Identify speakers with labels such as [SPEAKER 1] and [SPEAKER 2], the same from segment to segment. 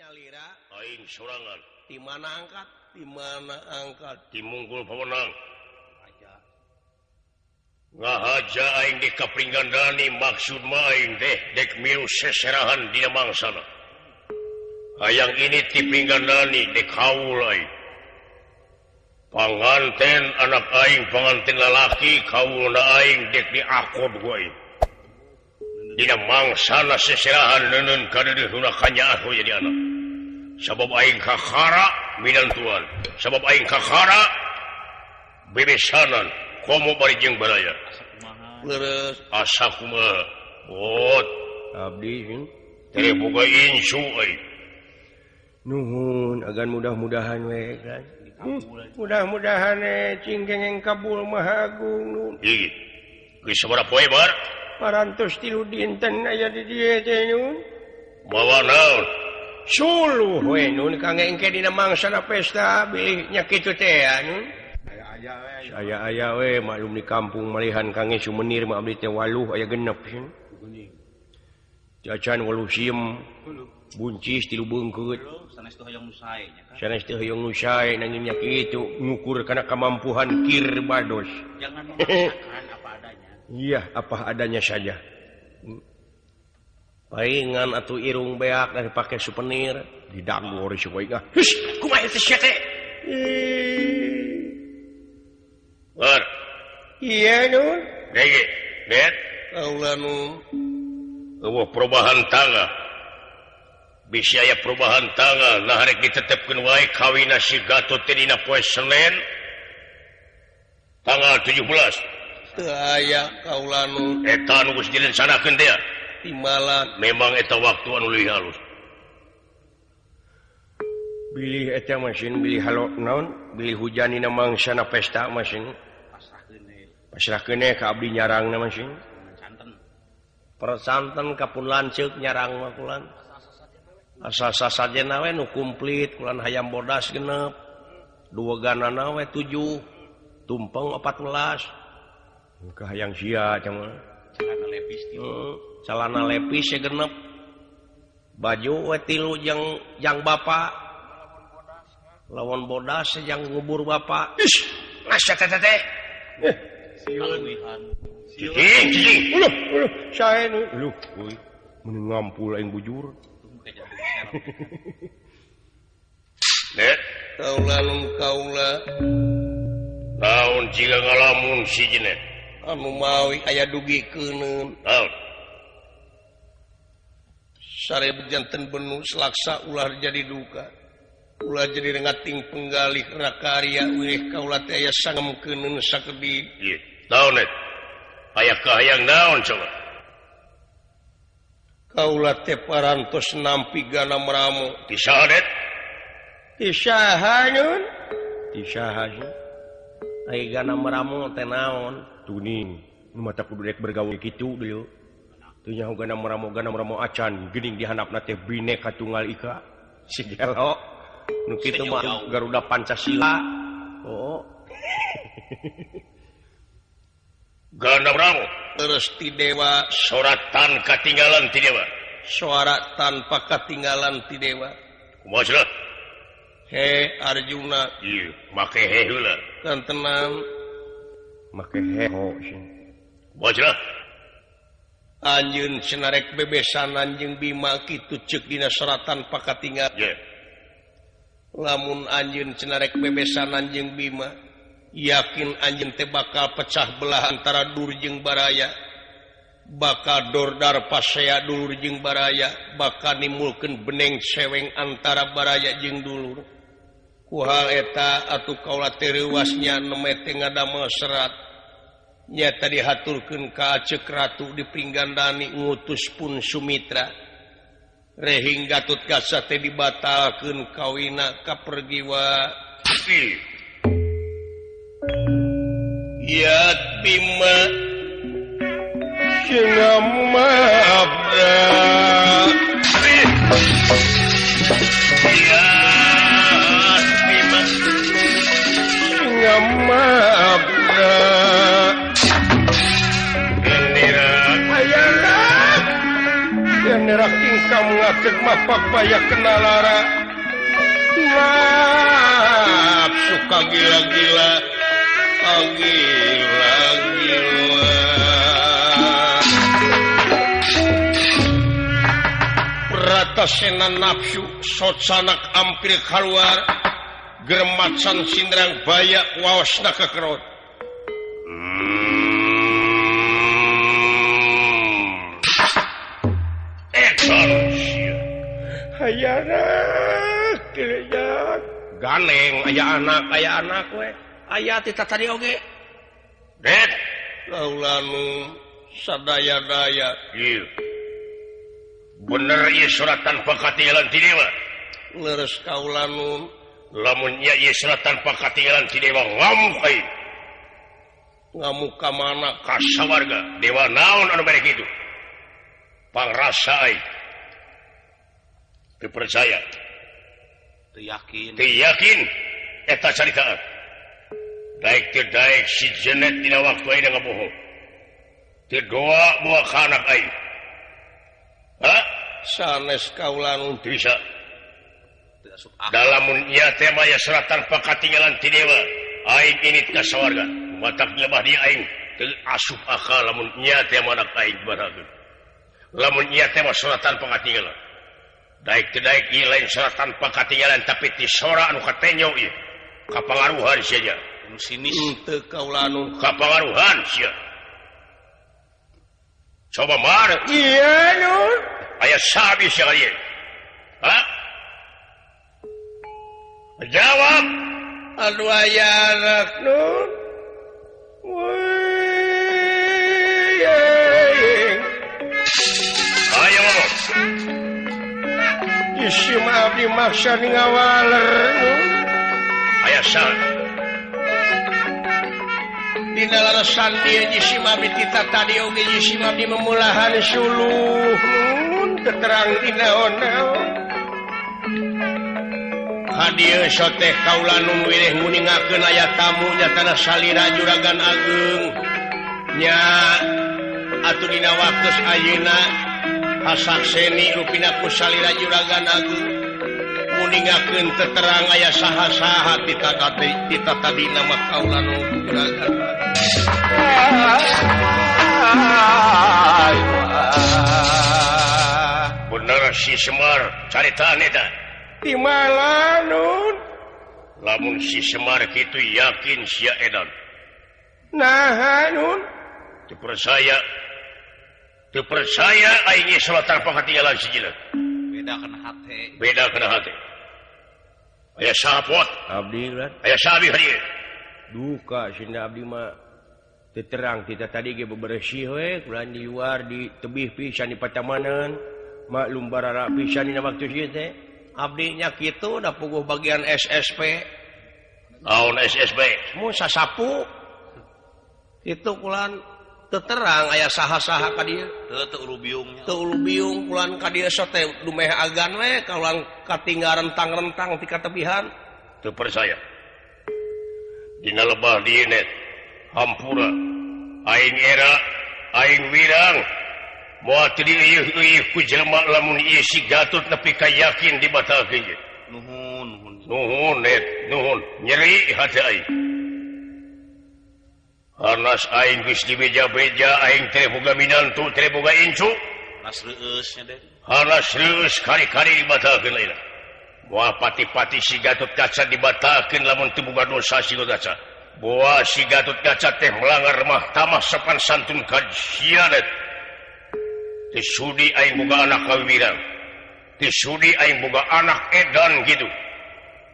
[SPEAKER 1] Nyalira
[SPEAKER 2] aing sorangan.
[SPEAKER 1] Di mana angkat? Di mana angkat?
[SPEAKER 2] Di Munggul Pawenang. Ngahaja aing di Kapringgandani maksud mah aing teh dek milu seserahan dina mangsana. Hayang ini ti Pringgandani dek haul aing. Panganten anak aing panganten lalaki kaulna aing dek diakod ku aing. Dina mangsana seserahan neunun kadeudeuhna kanyaah jadi anak. Sabab aing kakara minantuan, sabab aing kakara bebesanan komo bari jeung baraya.
[SPEAKER 1] Leres
[SPEAKER 2] asa kumaha? Bot
[SPEAKER 1] abdi
[SPEAKER 2] teh boga insu euy.
[SPEAKER 1] Nuhun agan mudah-mudahan we kan. Mudah-mudahan cing gengeng kabul Maha Agung nun.
[SPEAKER 2] Ieu geus sabaraha poe bar?
[SPEAKER 1] Parantos 3 dinten aya di dieu teh nun.
[SPEAKER 2] Mawa naon?
[SPEAKER 1] Suluh we nun kangge engke dina mangsana pesta bilih nya kitu teh nun. Aya aya we maklum di kampung malihan kangge sumenir mah abdi teh waluh aya genep sih. Jajan waluh siem buncis 3 beungkeut.
[SPEAKER 3] Sanes teh hoyong nu sae nya kan.
[SPEAKER 1] Sanes teh hoyong nu sae nanging nya kitu ngukur kana kamampuhan kir bados.
[SPEAKER 3] Jangan memaksakan apa adanya.
[SPEAKER 1] Iya, apa adanya saja. Paingan atuh irung beak dari pake souvenir didagor si we ah. Hus, kumaha teh sia teh?
[SPEAKER 2] Bar.
[SPEAKER 1] Iya nun.
[SPEAKER 2] Dege, Det.
[SPEAKER 1] Kaula nu.
[SPEAKER 2] Eueuh perubahan tanggal. Bisi aya perubahan tanggal nah rek ditetepkeun wae kawina si Gatot teh dina poe Senin tanggal 17.
[SPEAKER 1] Teu aya kaula nu.
[SPEAKER 2] Eta nu geus direncanakeun teh.
[SPEAKER 1] Timalan.
[SPEAKER 2] Memang eta waktu anu leuwih halus.
[SPEAKER 1] Bilih eta mesin bilih halo naon bilih hujan dina mangsana pesta mesin. Pasrahkeun ka abdi nyarangna mesin. Persanten kapun lanceuk nyarang mah kulan. Asa sasajena we nu komplit kulan hayam bodas genep. Dua ganana we 7 tumpeng 14. Ka hayang sia cenah.
[SPEAKER 3] Celana lepis
[SPEAKER 1] Celana lepis ya genep. Baju we 3 jeung jang bapa. Lawan bodas yang ngubur bapa. Ih, ngasya teh teh.
[SPEAKER 3] Sieun.
[SPEAKER 2] Cicing, cicing.
[SPEAKER 1] Uluh, uluh, sae nu. Luh, euy. Mun ngampul aing bujur.
[SPEAKER 2] Nek,
[SPEAKER 1] kaula nu kaula.
[SPEAKER 2] Naon jiga ngalamun si jenet?
[SPEAKER 1] Anu mawi aya dugi keuneun.
[SPEAKER 2] Naon?
[SPEAKER 1] Sare janten benu selaksa ulah jadi duka. Ulah jadi rengating penggalih rakarya weh kaula teh aya sangem keuneun sakedik.
[SPEAKER 2] Ieu, naon net? Aya kahayang naon coba?
[SPEAKER 1] Kaula teh parantos nampi gana meramu.
[SPEAKER 2] Ti saha det?
[SPEAKER 1] Ti saha nun? Ti saha sih? Ai gana meramu teh naon? Tuning, nu mata kudu rek bergaul kitu deui. Teu nyaho gana meramu acan geuning di handapna teh Bhinneka Tunggal Ika. Si gelo. Nu kitu mah Garuda Pancasila. Oh.
[SPEAKER 2] Gana meramu
[SPEAKER 1] terus ti dewa
[SPEAKER 2] soratan katinggalan ti dewa.
[SPEAKER 1] Suara tanpa katinggalan ti dewa.
[SPEAKER 2] Kumaha cenah?
[SPEAKER 1] He Arjuna.
[SPEAKER 2] Ieu make he heula.
[SPEAKER 1] Kantenan make he ho sih.
[SPEAKER 2] Kumaha cenah?
[SPEAKER 1] Anjeun cenarek bebesan anjeun Bima kitu ceuk dina soratan pakatinggal.
[SPEAKER 2] Yeah.
[SPEAKER 1] Lamun anjeun cenarek bebesan anjeun Bima yakin anjeun teh bakal pecah belah antara dur jeung baraya. Bakal dordar pasea dulur jeung baraya, bakal nimulkeun beneng seweng antara baraya jeung dulur. Ku hal eta atuh kaula teh reuasnya neme teh ngadamel serat. Nyata dihaturkeun ka Aceuk Ratu di Pringgandani ngutus pun Sumitra. Rehing Gatot Kaca teh dibatalkeun kawina ka Pergiwa. Ya Bima Singamabda.
[SPEAKER 2] Ya Bima
[SPEAKER 1] Singamabda. Gendera tingkah Sakit mapak baya kena lara nafsu kagila-gila gila-gila Bratasena nafsu socanak ampir keluar germacan sindrang baya waosna kekerot. Anak ganeng aya anak we aya ti tadi oge det laulanu sadaya-daya
[SPEAKER 2] ieu bener ieu surat tanpa katinggalan ti dewa
[SPEAKER 1] leres kaulanu
[SPEAKER 2] lamun nya ieu surat tanpa katinggalan ti dewa ngamuk aing
[SPEAKER 1] ngamuk ka mana
[SPEAKER 2] ka sawarga dewa naon anu mere kitu pangrasa aing teu percaya
[SPEAKER 3] teu yakin
[SPEAKER 2] teu yakin eta caritaan daek teu daek si Jenet dina waktu ayeuna ngabohong teu doa buah ka anak aing ha
[SPEAKER 1] sanes kaulanu
[SPEAKER 2] teu bisa dalamun nya teh mah aya surat tanpa katinggalan ti dewa aing init ka sawarga matak lebah di aing teu asup akal lamun nya teh mah anak aing barakeun lamun nya teh mah surat tanpa katinggalan daek teu daek ieu lain surat tanpa katinggalan tapi ti sora anu katenyo ieu kapangaruhan sia nya
[SPEAKER 3] nu sinis
[SPEAKER 1] teu kaulanu
[SPEAKER 2] kapangaruhan sia coba mar
[SPEAKER 1] iya nun
[SPEAKER 2] aya sabi sia ieu ha jawab
[SPEAKER 1] aduh aya anak nun
[SPEAKER 2] ayo ngomong
[SPEAKER 1] isi maaf dimaksa ngawaler
[SPEAKER 2] aya saha
[SPEAKER 1] dina larasan dieu jisim abdi tita tadi oge jisim abdi memulahan suluh nun terang dina naon hadieu soteh kaula nun wireh nguningakeun aya tamu nyatana salira juragan ageung nya atuh dina waktos ayeuna hasakseni rupina ku salira juragan ageung nguningakeun teterang aya saha-saha tita tadi nama kaula nun juragan.
[SPEAKER 2] Bener si Semar caritaan eta
[SPEAKER 1] di mana nun
[SPEAKER 2] lamun si Semar kitu yakin sia edan
[SPEAKER 1] nah nun
[SPEAKER 2] teu percaya aing salat tanpa katinggalan si jelek
[SPEAKER 3] beda kana hate
[SPEAKER 2] beda kana hate aya saha pot
[SPEAKER 1] abdi kan
[SPEAKER 2] aya saha abdi hadieu
[SPEAKER 1] duka sinda abdi mah teu terang kita tadi ge bebersih we kulan di luar di tebih pisan di patamanan maklum barara pisan dina waktu ieu teh abdi nya kitu da puguh bagian SSP
[SPEAKER 2] naon SSP
[SPEAKER 1] mun sasapu kitu kulan teu terang aya saha-saha ka dieu
[SPEAKER 3] teu ulubiung
[SPEAKER 1] teu ulubiung kulan ka dieu sok teh dumeh agan we kalang katinggal rentang-rentang ti katebihan
[SPEAKER 2] teu percaya dina lebah di net hampura aing era aing wirang moal teu dieueuh-eueuh ku jelema lamun ieu si Gatot nepi ka yakin dibatalkeun ye
[SPEAKER 3] nuhun nuhun
[SPEAKER 2] nuhun net nuhun nyeri hate aing hanas aing geus dibeja-beja aing teh boga minantu teh boga incu
[SPEAKER 3] hanas reueus nya deh
[SPEAKER 2] hanas reueus kari-kari dibatalkeun ayeuna moal pati-pati si Gatot Kaca dibatalkeun lamun teu boga dosa si Gatot Kaca boa si Gatot Kaca teh melanggar mahkamah sopan santun kajianet teu sudi aing boga anak kawirang teu sudi aing boga anak edan gitu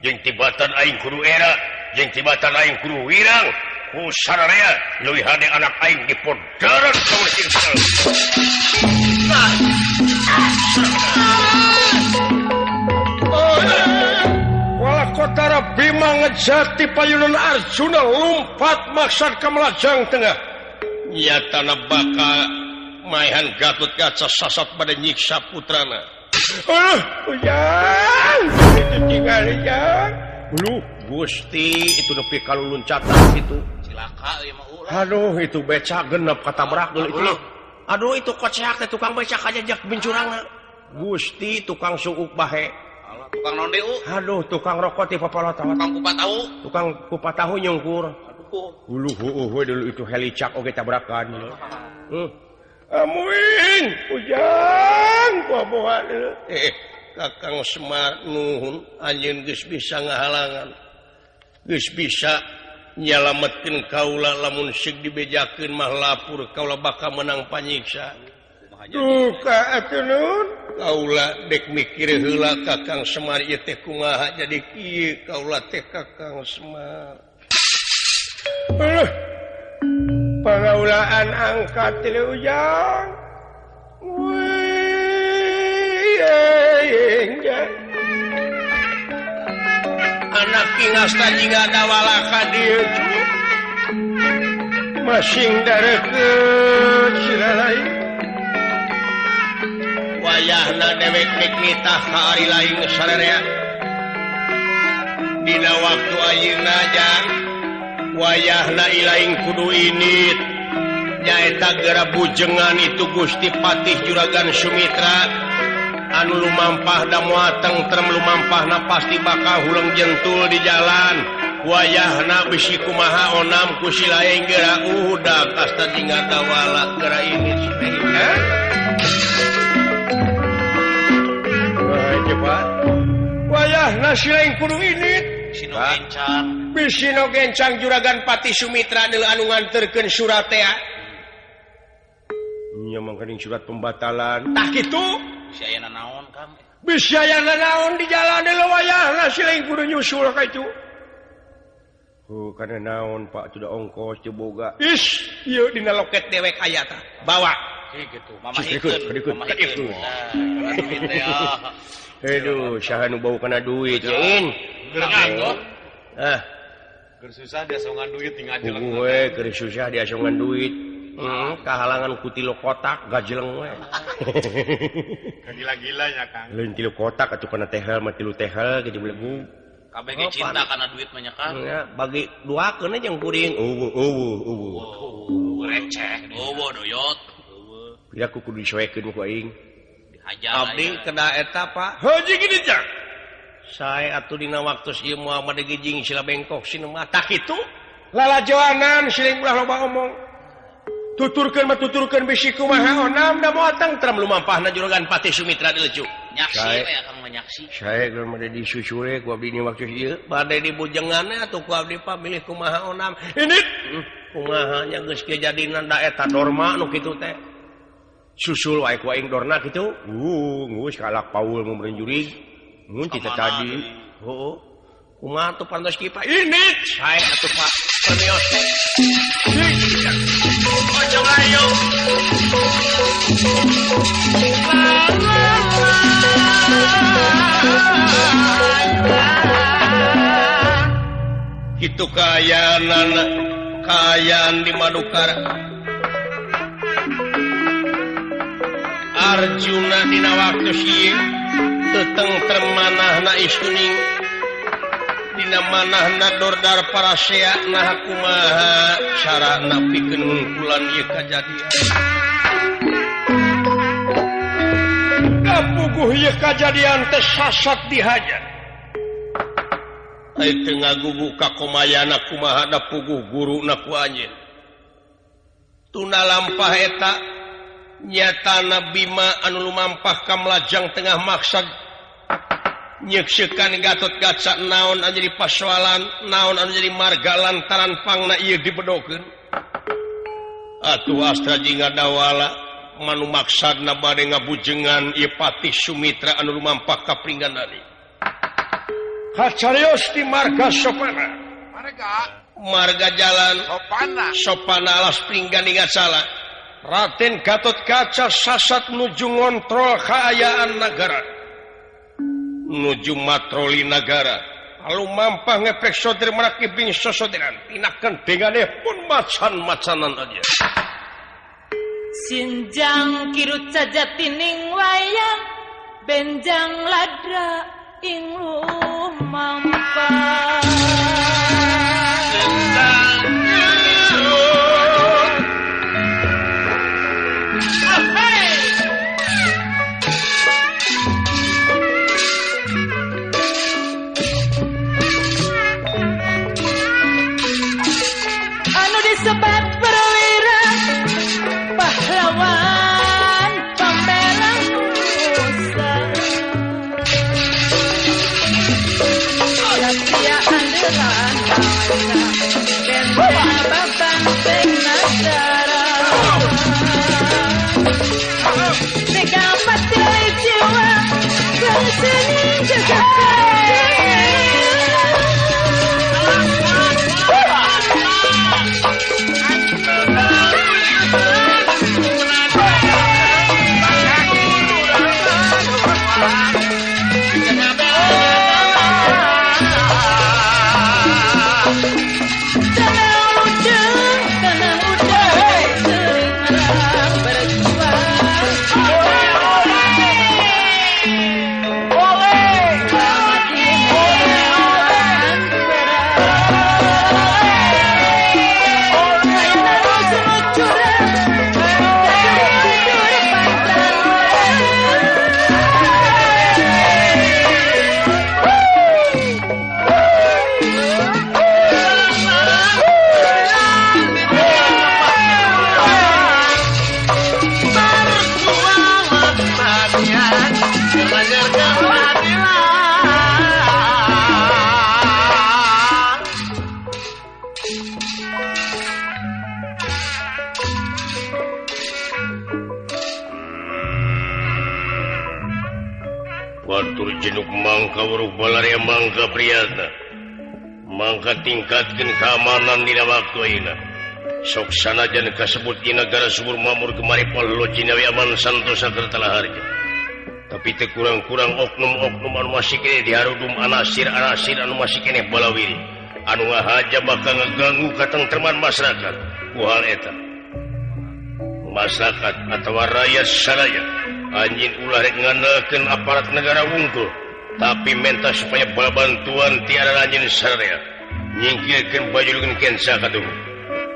[SPEAKER 2] jeung tibatan aing kudu era jeung tibatan aing kudu wirang ku sararea leuwih hade anak aing dipodaran ka
[SPEAKER 1] Walakotara Bima ngejati payunan Arjuna lumpat maksad ke Melajang Tengah nyatana bakal maehan Gatot Kaca sasat pada nyiksa putrana. Ujang itu tinggal ya. Lu Gusti itu nepi kaluloncatan itu.
[SPEAKER 3] Cilaka ieu mah ulah.
[SPEAKER 1] Aduh itu becak genep katabrak deui itu. Aduh itu koceak teh tukang becak aja jak bincurangna. Gusti tukang suuk bahe.
[SPEAKER 3] Alah tukang naon deui?
[SPEAKER 1] Aduh tukang rokok ti papalotot.
[SPEAKER 3] Tukang kupat tahu.
[SPEAKER 1] Tukang kupat tahu nyungkur.
[SPEAKER 3] Aduh.
[SPEAKER 1] Uluh heueuh we dulu itu helicak oge tabrakan. Amuing ujang bobohan. Kakang Semar nuhun anjeun geus bisa ngahalangan. Geus bisa nyalametkeun kaula lamun seuk dibejakeun mah lapur kaula bakal menang panyiksa. Duka atuh nun kaula dek mikir heula Kakang Semar ieu teh kumaha jadi kieu kaula teh Kakang Semar. Pangaulaan angkat teu ujang. Anak ingasta jingga dawalaka dieu masing darekeut sira lain. Wayahna dewek nek nitah ka ari lain sararea. Dina waktu ayeuna jang wayahna ilaing kudu init nyaeta geura bujengan itu Gusti Patih Juragan Sumitra anu lumampah da moal tengtrem lumampahna pasti bakal huleng jentul di jalan. Wayahna bisi kumaha onam ku si laing geura udag asta jingga dawala geura init si teh. Wayahna si laing kudu init bisi nu gencang Juragan Patih Sumitra deuleu anu nganterkeun surat teh. Nya mangkaning surat pembatalan. Tah kitu
[SPEAKER 3] bisi aya naon Kang?
[SPEAKER 1] Bisi aya naon di jalan deuleu wayahna si laing kudu nyusul ka itu. Heuh kana naon Pak sudah ongkos teu boga. Ish, ieu dina loket dewek aya tah. Bawa.
[SPEAKER 3] Gitu, mama hikeun, mama hikeun.
[SPEAKER 1] Aduh, saha nu bau kana duit in. Ah.
[SPEAKER 4] Keur susah diasongan duit tinggal jeleng.
[SPEAKER 1] We keur susah diasongan duit. Kahalangan ku tilu kotak gajeleng we.
[SPEAKER 4] Gila-gila nya Kang.
[SPEAKER 1] Lain tilu kotak atuh kana tehel mah tilu tehel gitu belegu.
[SPEAKER 3] Kabeh ge cinta kana duit mah nya Kang.
[SPEAKER 1] Ya, bagi duakeun jeung kuring. Eueuh eueuh eueuh.
[SPEAKER 3] Receh, eueuh doyot. Eueuh.
[SPEAKER 1] Pira ku kudu disoekeun ku aing.
[SPEAKER 3] Dihajar.
[SPEAKER 1] Abdi kena eta Pak. Heuh gini jang. Sae atuh dina waktu ieu moal made gijing sila bengkok sinema tah kitu. Lalajoanan siling ulah loba omong. Tuturkeun mah tuturkeun bisi kumaha onam da moal tengtrem lumampahna Juragan Patih Sumitra dilecu.
[SPEAKER 3] Nyaksi we Akang mah nyaksi.
[SPEAKER 1] Sae geus made disusure ku abdi dina waktu ieu. Bade dibujengan atuh ku abdi pamilih kumaha onam. Ini kumaha nya geus kieu jadina da eta dorma nu kitu teh. Susul wae ku aing dorna kitu. Geus kalak paul mun jurig. Mun tita tadi. Heuh. Kumaha tuh pantos kieu Pak? Ini sae atuh Pak. Permios. Ojo ayo. Kitu kaayaan kaayaan di Madukara. Arjuna dina waktu ieu teu tengtrem manahna istuning. Dina manahna dordar parasea nah kumaha carana pikeun ngungkulan ieu kajadian. Kapuguh ieu kajadian teh sasat dihajar. Ai teu ngagugu ka komayana kumaha da puguh guruna ku anjeun. Tuna lampah eta nyatana Bima anu lumampah ka melajang tengah maksad nyekseukan Gatot Kaca naon anu jadi pasoalan naon anu jadi marga lantaran pangna ieu dibedokeun. Atuh Astra jingga dawala manu maksadna bade ngabujengan ieu Patih Sumitra anu lumampah ka Pringgandani. Kacarios di marga Sopana. Marga jalan Sopana. Sopana alas Pringgandani salah. Raden Gatot Kaca sasat nuju ngontrol kaayaan nagara. Nuju matroli nagara. Lalu mampah ngepek sodir meraki bing sosodiran. Tinakan dengane pun macan-macanan aja.
[SPEAKER 5] Sinjang kirut sajatining wayang benjang ladra ing lumampah.
[SPEAKER 1] Sinjang kirut
[SPEAKER 2] Batur jenuk mangka weruh balarea mangka priyatna mangka tingkatkeun keamanan dina waktu ayeuna sok sanajan kasebut di negara subur makmur gemari polo Cinawi aman santosa kertala harja tapi teu kurang-kurang oknum-oknum anu masih keneh diharudum anasir-anasir anu masih keneh balawiri anu ngahaja bakal ngeganggu katengtreman masyarakat ku hal eta masyarakat atawa rakyat sadaya anjing ulah rek ngandalkeun aparat negara wungkul tapi menta supaya bantuan tiada anjeun sadaya nyingkirkeun bajulungan kensa katuh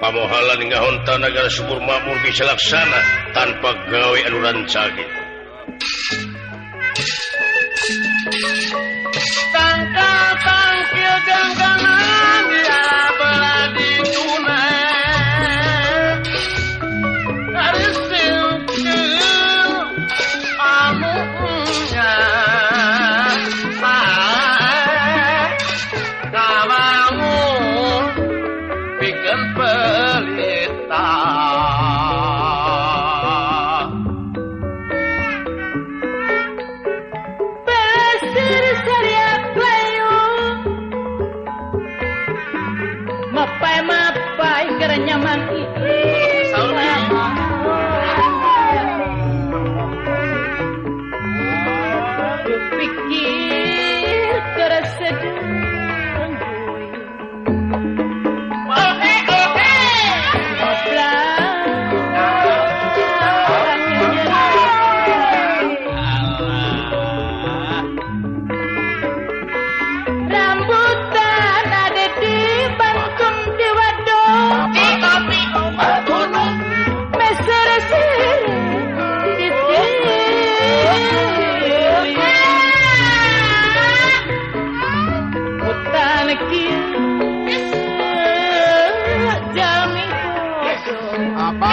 [SPEAKER 2] pamohalan ngahonta negara subur makmur bisa laksana tanpa gawe anu rancage.
[SPEAKER 6] Tangka tangkil janggangan ya beladi tunai harus singkil amunya kawangun bikin pelita.
[SPEAKER 5] Pasir saria playu mapai-mapai kerenyaman pikir keresedang rambutan ada di bangkung di waduk meser-ser di hutan jami
[SPEAKER 6] apa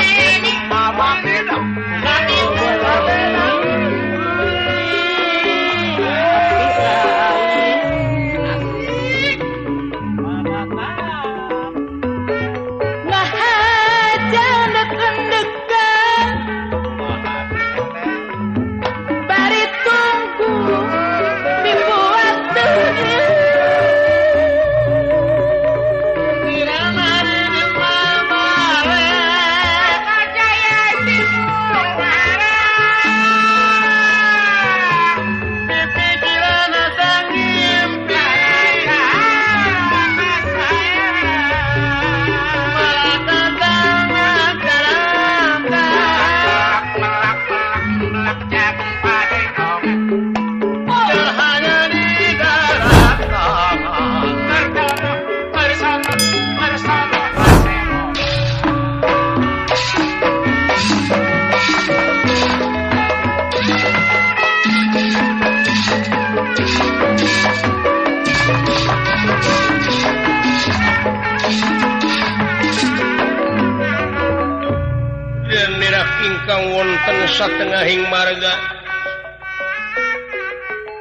[SPEAKER 1] Ingkang wonten satengahing marga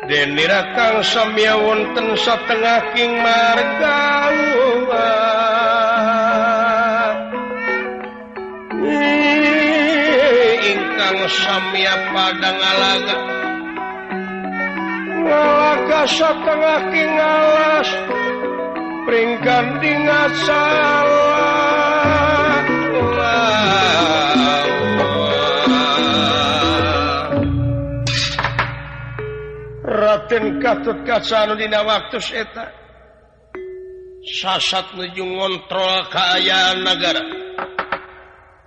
[SPEAKER 1] Denira kang samya wonten satengah king marga ingkang samya padang ngalaga ngalaga satengah king alas pringganti ngasalah. Raden Gatotkaca anu dina waktu eta sasat nuju ngontrol kaayaan nagara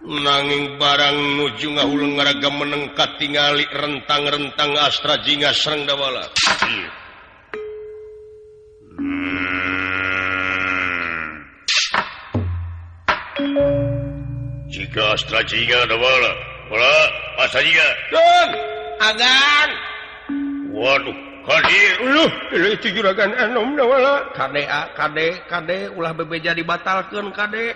[SPEAKER 1] nanging barang nuju ngahuleng ngaraga meneng katingali rentang-rentang astra jingga sareng dawala.
[SPEAKER 2] Jika astra jingga dawala wala astra jingga
[SPEAKER 1] Dun agan.
[SPEAKER 2] Waduh, hadir.
[SPEAKER 1] Uluh, itu juragan enom dawala. Kade kade kade ulah bebeja dibatalkeun kade.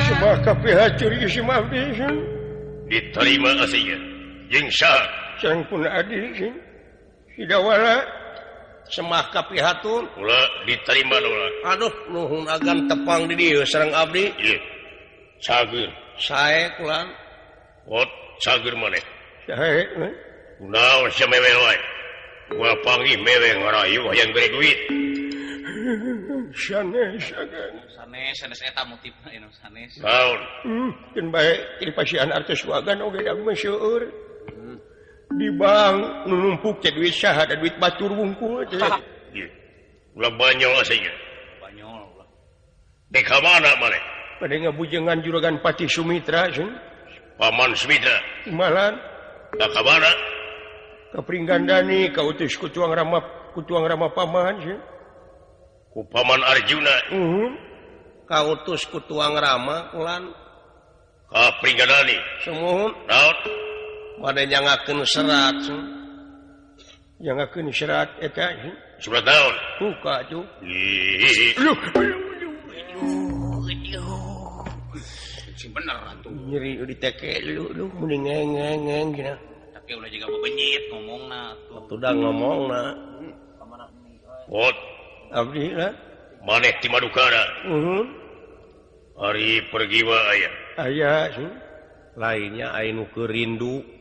[SPEAKER 1] Semah kapiha curi si abdi.
[SPEAKER 2] Diterima aslinya. Jeung saha?
[SPEAKER 1] Sang pun adi sih. Si dawala. Semah kapihatun
[SPEAKER 2] ulah diterima ulah.
[SPEAKER 1] Aduh nuhun agan tepang di dieu sareng abdi.
[SPEAKER 2] Ieu. Cager.
[SPEAKER 1] Sae kulan.
[SPEAKER 2] Ot cager maneh.
[SPEAKER 1] Sae.
[SPEAKER 2] Kunaon sia mewe wae. Gua panggih mewe ngarayu hayang bere duit.
[SPEAKER 1] Sanes agan.
[SPEAKER 3] Sanes sanes eta motifna ieu sanes.
[SPEAKER 2] Naon?
[SPEAKER 1] Keun bae jadi pasihan artos wagan oge da mah seueur. Di bank nu numpuk teh duit saha da duit batur wungkul teh.
[SPEAKER 2] Ulah banyol aslinya.
[SPEAKER 3] Banyol ulah.
[SPEAKER 2] Dek ka mana maneh?
[SPEAKER 1] Bade ngabujengan juragan Patih Sumitra sih.
[SPEAKER 2] Paman Sumitra.
[SPEAKER 1] Malan.
[SPEAKER 2] Da ka mana?
[SPEAKER 1] Ka Pringgandani kautus ku tuang Rama paman sih.
[SPEAKER 2] Ku paman Arjuna.
[SPEAKER 1] Kautus ku tuang Rama kulan.
[SPEAKER 2] Ka Pringgandani.
[SPEAKER 1] Sumuhun.
[SPEAKER 2] Naon?
[SPEAKER 1] Bade nyangakeun serat sih. Nyangakeun serat eta sih.
[SPEAKER 2] Surat naon?
[SPEAKER 1] Buka tuh.
[SPEAKER 3] Sing bener atuh.
[SPEAKER 1] Nyeri di teke lu lu mending ngeng-ngeng gina.
[SPEAKER 3] Tapi ulah jiga bebenyit ngomongna atuh.
[SPEAKER 1] Atuh da ngomongna.
[SPEAKER 2] Ot
[SPEAKER 1] abdi lah.
[SPEAKER 2] Maneh ti Madukara. Ari pergi wae aya.
[SPEAKER 1] Aya sih. Lainnya aya nu keur rindu.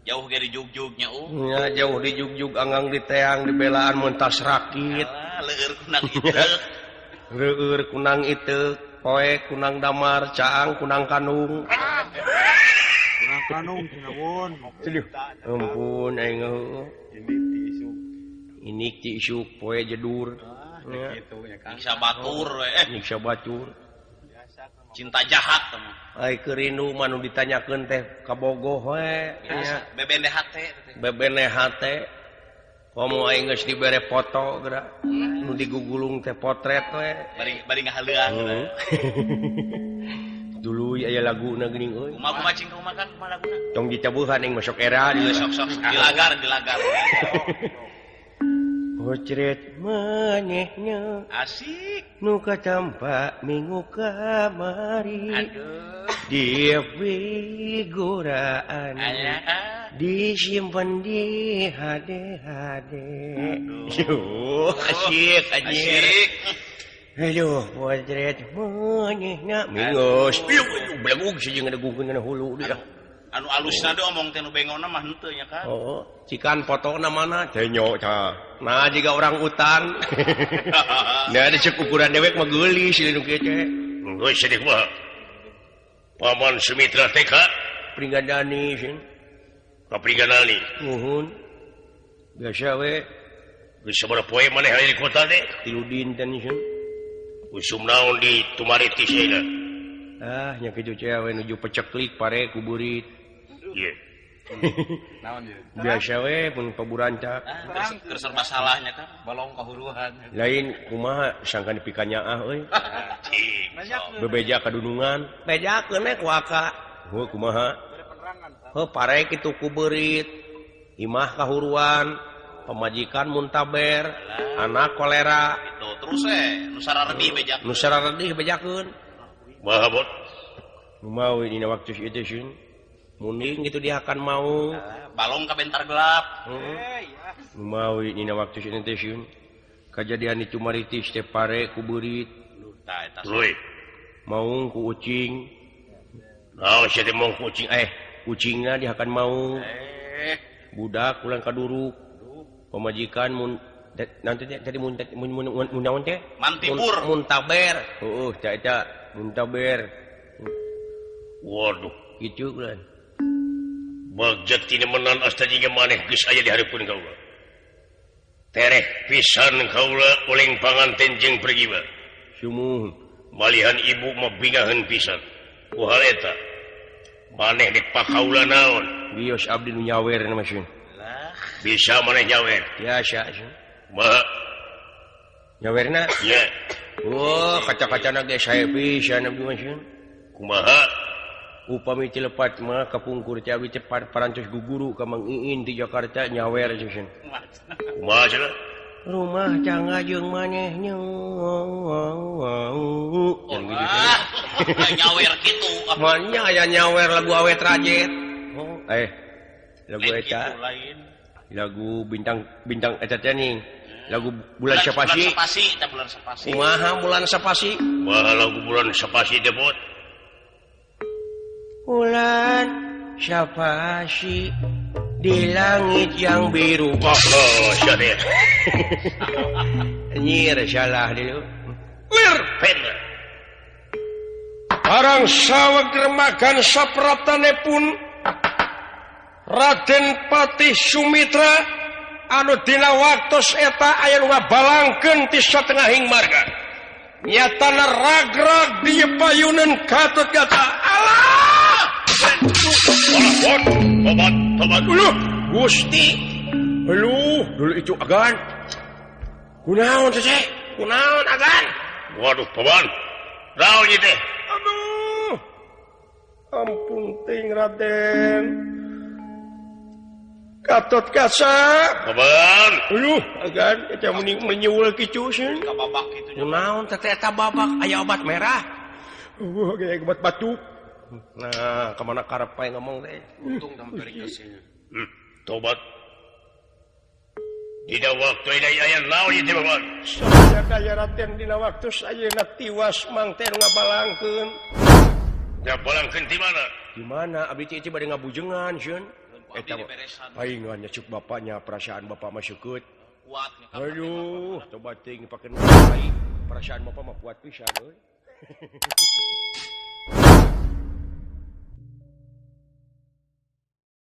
[SPEAKER 3] Jauh ge di jugjugnya
[SPEAKER 1] nya jauh di jugjug anggang di teang di belaan mentas rakit.
[SPEAKER 3] Leueur kunang iteuk.
[SPEAKER 1] Leueur kunang iteuk, poe kunang damar, caang kunang kanung.
[SPEAKER 4] Kunang kanung kunaon?
[SPEAKER 1] Ampun aing heueuh. Ini ti isuk poe jedur.
[SPEAKER 3] Nyiksa batur we.
[SPEAKER 1] Nyiksa batur.
[SPEAKER 3] Cinta jahat mah.
[SPEAKER 1] Ai keur rindu mah nu ditanyakeun teh kabogoh we.
[SPEAKER 3] Bebene hate.
[SPEAKER 1] Bebene hate. Komo aing geus dibere foto geura. Nu digugulung teh potret we.
[SPEAKER 3] Bari bari ngahaleuan.
[SPEAKER 1] Dulu aya laguna geuning euy.
[SPEAKER 3] Kumaha kumaha cing kumaha kan kumaha laguna?
[SPEAKER 1] Tong dicabuhan aing masuk era.
[SPEAKER 3] Sok sok dilagar dilagar.
[SPEAKER 1] Potret manehnya
[SPEAKER 3] asik
[SPEAKER 1] nu katampa minggu kamari.
[SPEAKER 3] Aduh.
[SPEAKER 1] Di figuraan disimpan di hade-hade. Aduh, asik anjir. Aduh, potret manehna minggus. Belagug sih jeung ngedegungkeun kana hulu dia.
[SPEAKER 3] Anu alusna de omong teh nu bengona mah henteu nya kan.
[SPEAKER 1] Oh, cikan fotona mana? Tenyo tah. Nah, jiga orang utan. Nah, ada cek ukuran dewek mah geulis nu kieu teh.
[SPEAKER 2] Geus sedih mah. Paman Sumitra teh ka
[SPEAKER 1] Pringgandani sih.
[SPEAKER 2] Ka Pringgandani.
[SPEAKER 1] Nuhun. Biasa we.
[SPEAKER 2] Geus sabaraha poe maneh aya di kota teh?
[SPEAKER 1] 3 dinten sih.
[SPEAKER 2] Usum naon di Tumariti seuna.
[SPEAKER 1] Ah, nya kitu teh we nuju peceklik pare ku beurit.
[SPEAKER 2] Iya.
[SPEAKER 4] Naon ieu?
[SPEAKER 1] Biasa we pun paburancak.
[SPEAKER 3] Keur serba salahnya kan
[SPEAKER 4] bolong kahuruhan.
[SPEAKER 1] Lain kumaha sangkan dipikanyaah euy. Bebeja kadunungan. Bejakeun we ku aka. Heuh kumaha? Heuh pare kitu ku beurit. Imah kahuruan, pamajikan muntaber, anak kolera.
[SPEAKER 3] Terus nu sararedih bejakeun.
[SPEAKER 1] Nu sararedih bejakeun.
[SPEAKER 2] Maha bot.
[SPEAKER 1] Lumawi dina waktu itu sieun. Munding gitu dia akan mau.
[SPEAKER 3] Balong ka bentar gelap.
[SPEAKER 1] Heeh. Lumawi dina waktu itu teh sieun. Kajadian itu maritis teh pare ku beurit.
[SPEAKER 3] Tah eta.
[SPEAKER 2] Luy.
[SPEAKER 1] Maung ku ucing.
[SPEAKER 2] Naon sia teh maung ku ucing?
[SPEAKER 1] Ucingna dia akan mau. Budak ulang kaduruk. Pamajikan mun nanti tadi mun mun naon teh?
[SPEAKER 3] Mantipur.
[SPEAKER 1] Muntaber. Heueuh, tah eta muntaber.
[SPEAKER 2] Waduh,
[SPEAKER 1] kitu ulan.
[SPEAKER 2] Bagjat tina menan asta jiga maneh geus aya di hareupeun kaula. Tereh pisan kaula uling panganten jeung pergiba.
[SPEAKER 1] Sumuh.
[SPEAKER 2] Malihan ibu mah bingaheun pisan. Ku hal eta. Maneh dek pakaula naon?
[SPEAKER 1] Bios abdi nu nyawer na mah sieun.
[SPEAKER 3] Lah,
[SPEAKER 2] bisa maneh nyawer.
[SPEAKER 1] Biasa sieun.
[SPEAKER 2] Maha
[SPEAKER 1] nyawerna?
[SPEAKER 2] Nya.
[SPEAKER 1] Wah, kaca-kacana ge sae pisan abdi mah sieun.
[SPEAKER 2] Kumaha?
[SPEAKER 1] Upami ti lepat mah kapungkur teh abdi teh parantos guguru ka Mang Iin di Jakarta nyawer sieun.
[SPEAKER 2] Kumaha cenah?
[SPEAKER 1] Rumah tangga jeung maneh nya.
[SPEAKER 3] Nyawer kitu.
[SPEAKER 1] Manya aya nyawer lagu awet rajet. Lagu eta. Lagu bintang bintang eta teh nih. Lagu bulan Sapasi.
[SPEAKER 3] Bulan Sapasi, eta bulan Sapasi.
[SPEAKER 1] Kumaha bulan Sapasi?
[SPEAKER 2] Kumaha lagu bulan Sapasi teh, Bot?
[SPEAKER 1] Bulan Sapasi di langit yang biru.
[SPEAKER 2] Oh, sia teh.
[SPEAKER 1] Nyir salah dulu.
[SPEAKER 2] Wir pen.
[SPEAKER 1] Barang saweg remagan sapratane pun Raden Patih Sumitra anu dina waktos eta aya nu ngabalangkeun ti satengahing marga. Nyatana ragrag di payuneun Gatot Kaca. Alah!
[SPEAKER 2] Tobat, tobat, tobat.
[SPEAKER 1] Uluh, Gusti. Uluh, dulu itu agan. Kunaon teh? Kunaon agan?
[SPEAKER 2] Waduh, paman. Naon ieu teh?
[SPEAKER 1] Aduh. Ampun ting Raden. Gatot Kaca.
[SPEAKER 2] Paman.
[SPEAKER 1] Uluh, agan eta mending menyuul kitu sieun.
[SPEAKER 3] Ka babak kitu.
[SPEAKER 1] Kunaon teh eta babak aya obat merah. Eueuh, obat batuk. Nah, kemana karep pae ngomong teh?
[SPEAKER 4] Untung damperikeun.
[SPEAKER 2] Tobat. Dina waktu ini aya naon ieu teh paman?
[SPEAKER 1] Saya daya Raden dina waktu ayeuna tiwas mang teh ngabalangkeun.
[SPEAKER 2] Ngabalangkeun di mana?
[SPEAKER 1] Di mana abdi teh bade ngabujengan sieun. Eta paingan nya cuk bapaknya perasaan bapak mah seukeut.
[SPEAKER 3] Kuat.
[SPEAKER 1] Aduh, coba teuing pakeun baik. Perasaan bapak mah kuat pisan euy.